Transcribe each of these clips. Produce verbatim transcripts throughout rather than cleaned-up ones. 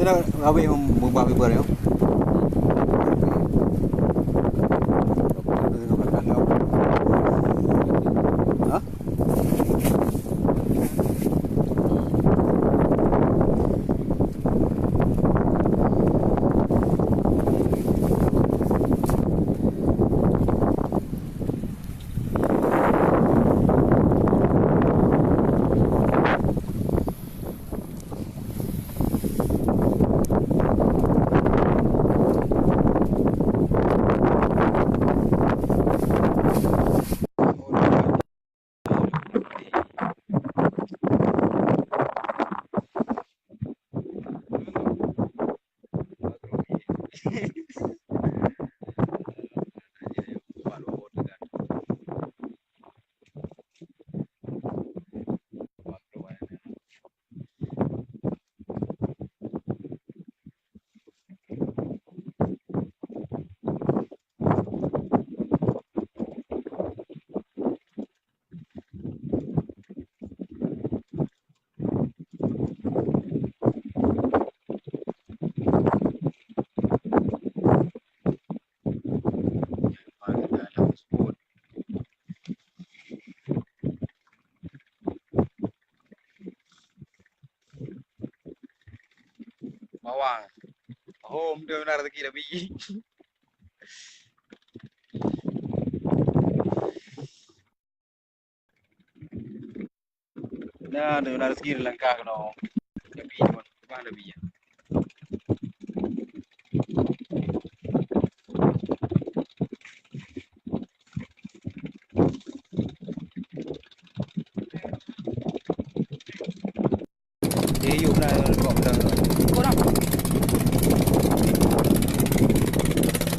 Dah habéh mem-, meubah bibeu nyoe. Ha? Bawang. Oh, meuteumé na rezeki Nabi. Na, meuteumé na rezeki lam langkah keunoe. Nabi, Nabi, Nabi. Eh, yuk, dah, dah, dah, dah. Kurang.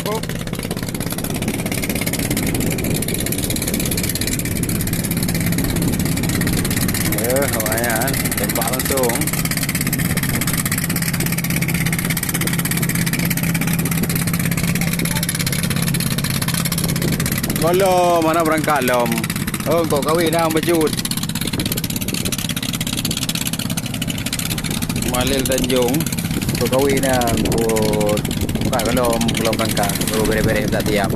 Oh. Eh, awaknyan tembak langsung. Gohlom, hana beurangkat lom. Oh, kok kawin dah bacut. Malil Tanjong, kok kawin dah, kok buka gohlom, gohlom kangkang, baru bereh-bereh tak tiam.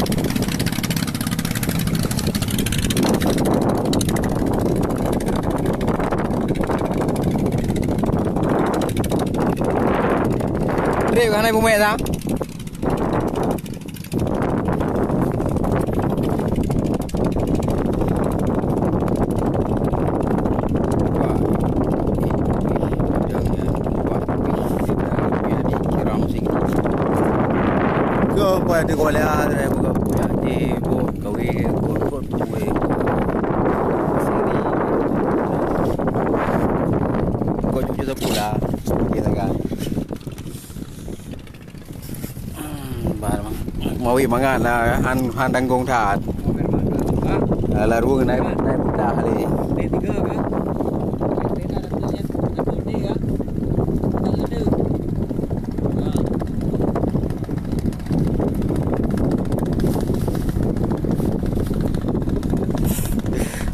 Trip hana ibu mek dah. Keu pai teugola, buka punya je, buat kawin, buat, buat kue. Sini. Kau cucu sepula, dia tekan. Hmm, bar, mawi mangat lah, han, han tanggong that. Alah, ruweueng naik, naik putah le.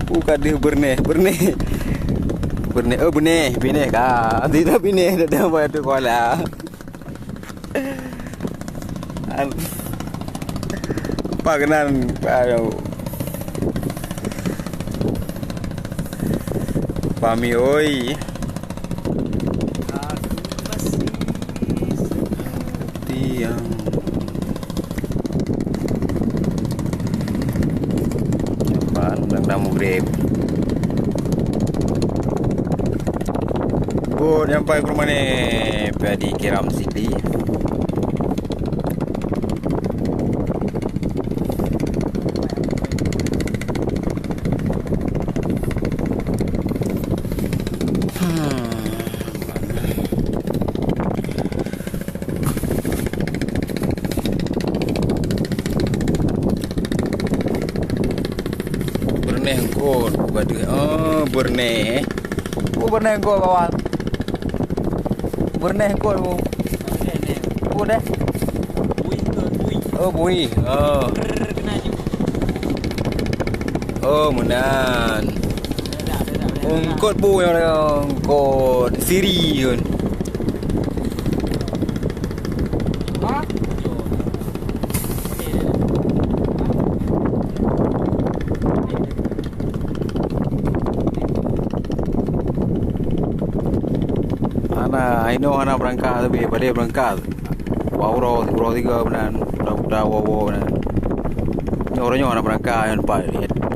Bukan dia berneh, berneh. Berneh, oh, berneh, bineh ka. Tidak bineh, dah, dah, dah, dah, An-, apa keunan, aduh. Pami oi. Tiang. Nyan ban, dang-dang mugreb. Buet nyampai keu rumoh nyoe, pih di Kiram City. Hmm. Beurneh eungkot, buka deuh. Oh, beurneh. Oh, beurneh eungkot, kawan. Beurneh eungkot, bu. Bu deh. Oh, bui. Oh. Oh, meunan. Eungkot bu nyang eungkot siri kan. Ah, inoe hana beurangkat sabe, padahai beurangkat. Wah, uroe, uroe tiga meunan, uroe buta, woe-woe meunan. Nyoe uroe nyoe hana beurangkat, nyoe teumpat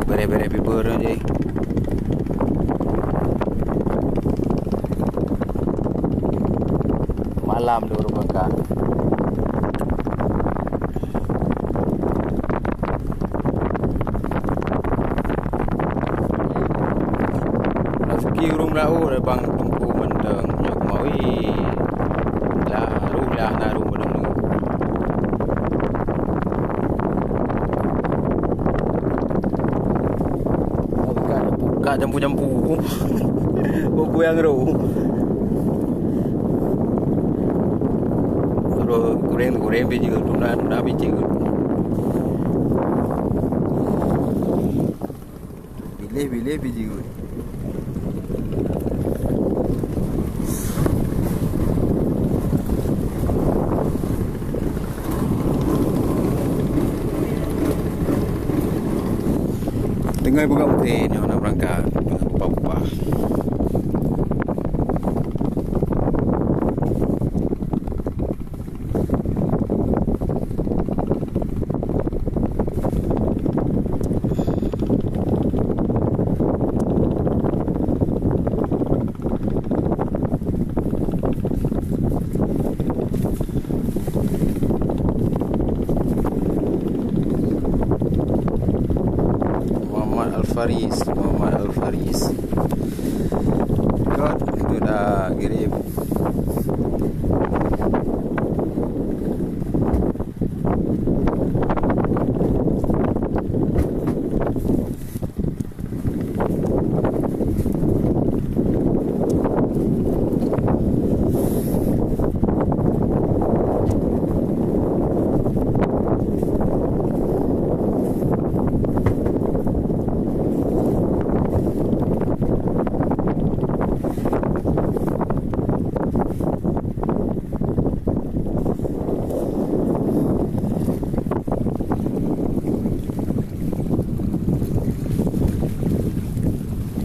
bereh-bereh pipa nyoe jih. Malam dulu beurangkat. Rezeki ureueng beu-o, bang Teungku mantong nyoe keumawi. Lah, ruh lah, na ruh meunung-nung. Ka jampu-jampu. Buku nyang ro. Ro goreng-goreng biji, tuna-tuna biji. Bileh-bileh biji. Teungoh peugah udeb nyoe na beurangkat, teungoh peupah-peupah. Muhammad Al Faris, Muhammad Al Faris. Kot, itu dah kirim.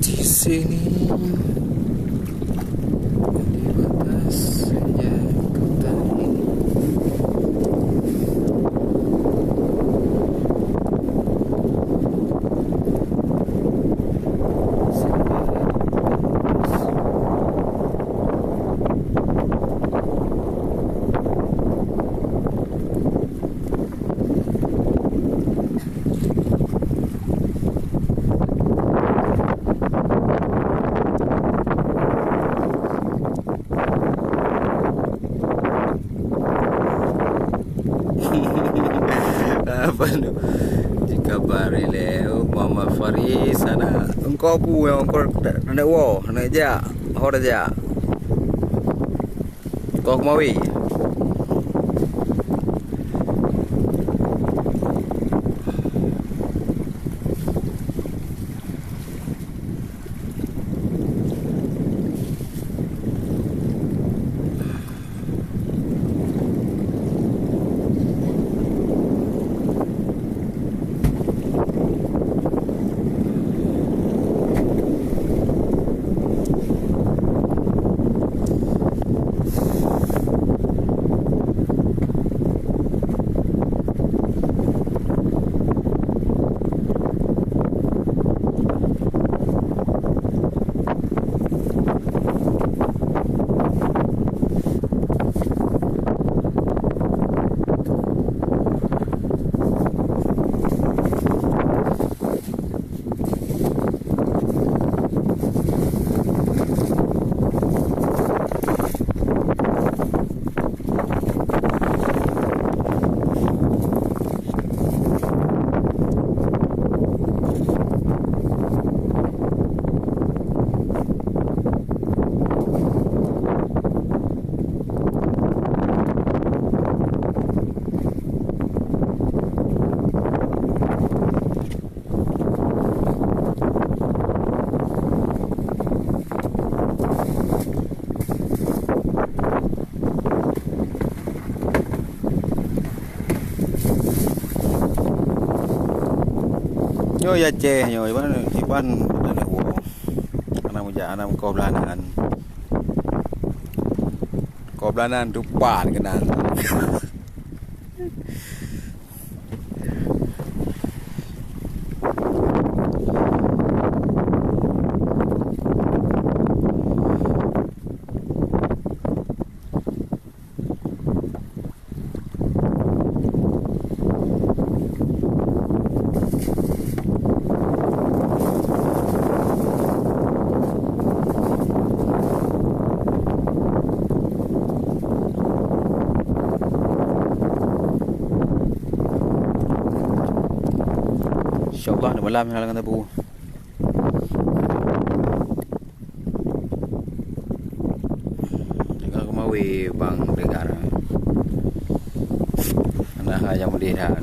Di sini, di batas saja kota ini. Apa tu? Jika bari lé, oh, Muhammad Faris sana. Engkau pu yang engkau nak wo, nak jak, ho dah jak. Kau kemari. Nyoe ya Aceh nyoe, iban, iban tanah uang. Anak muja, anak muka belahan. Bulanan tupat keunan. Insya Allah, di malam hana lagèe teupeu. Tengok keumawe bang dengar. Nah, ayam udeh dah.